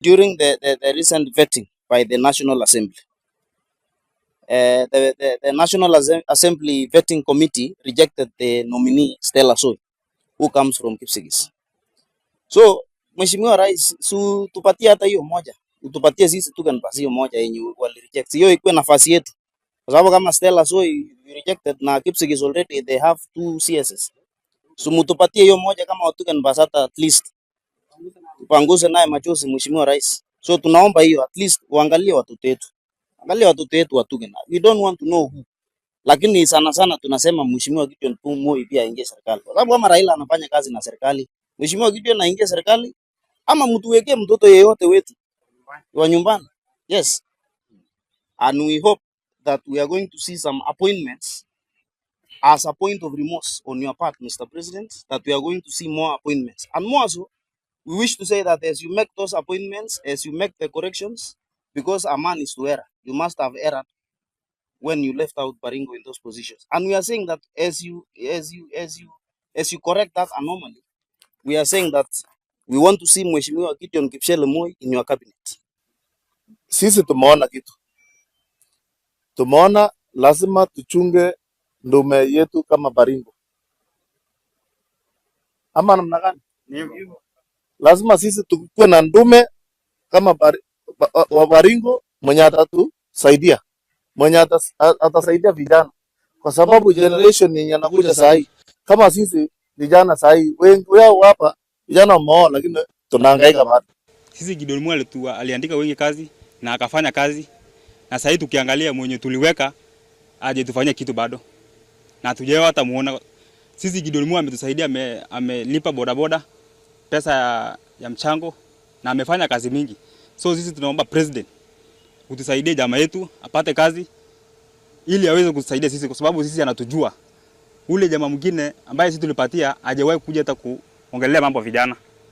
During the recent vetting by the National Assembly, the National Assembly Vetting Committee rejected the nominee Stella Soi, who comes from Kipsigis. So, Mheshimiwa Rais, su tupatie hata hiyo moja. Utupatie sisi tu nafasi hiyo moja yenye wali reject. Hiyo ikuwe nafasi yetu. Kwa sababu kama Stella Soi rejected na Kipsigis, already they have two CSs. So mutupatie hiyo moja kama watu basi, hata at least tupanguze naye machozi, Mheshimiwa Rais. So tunaomba hiyo, at least uangalie watoto wetu. Angalia watoto wetu wa Tugen. We don't want to know who. Lakini sana sana tunasema Mheshimiwa Gideon Moi pia aingie serikali. Kwa sababu kama Raila anafanya kazi na serikali, Mheshimiwa Gideon aingie serikali ama mtuwekee mtoto yeyote wetu wa nyumbani. Yes. And we hope that we are going to see some appointments as a point of remorse on your part, Mr. President, that we are going to see more appointments. And more so, we wish to say that as you make those appointments, as you make the corrections, because a man is to error, you must have erred when you left out Baringo in those positions. And we are saying that as you correct that anomaly, we are saying that we want to see Mheshimiwa Gideon Kipsiele Moi in your cabinet. Sisi tumeona kitu, tumeona lazima tuchunge ndume yetu kama Baringo, ama namna gani? Lazima sisi tukuwe na ndume kama wa Baringo mwenye atatusaidia, mwenye atasaidia vijana, kwa sababu generation yenye anakuja saa hii, kama sisi vijana saa hii wengi wao hapa vijana wameoa, lakini tunahangaika bado. Sisi Gideon Moi aliandika wengi kazi na akafanya kazi, na sasa tukiangalia mwenye tuliweka aje tufanye kitu bado na hatujawahi hata muona. Sisi Gideon Moi ametusaidia, amelipa bodaboda pesa ya mchango na amefanya kazi mingi. So sisi tunaomba president utusaidie jamaa yetu apate kazi ili aweze kutusaidia sisi, kwa sababu sisi anatujua. Ule jamaa mwingine ambaye sisi tulipatia hajawahi kuja hata kuongelea mambo ya vijana.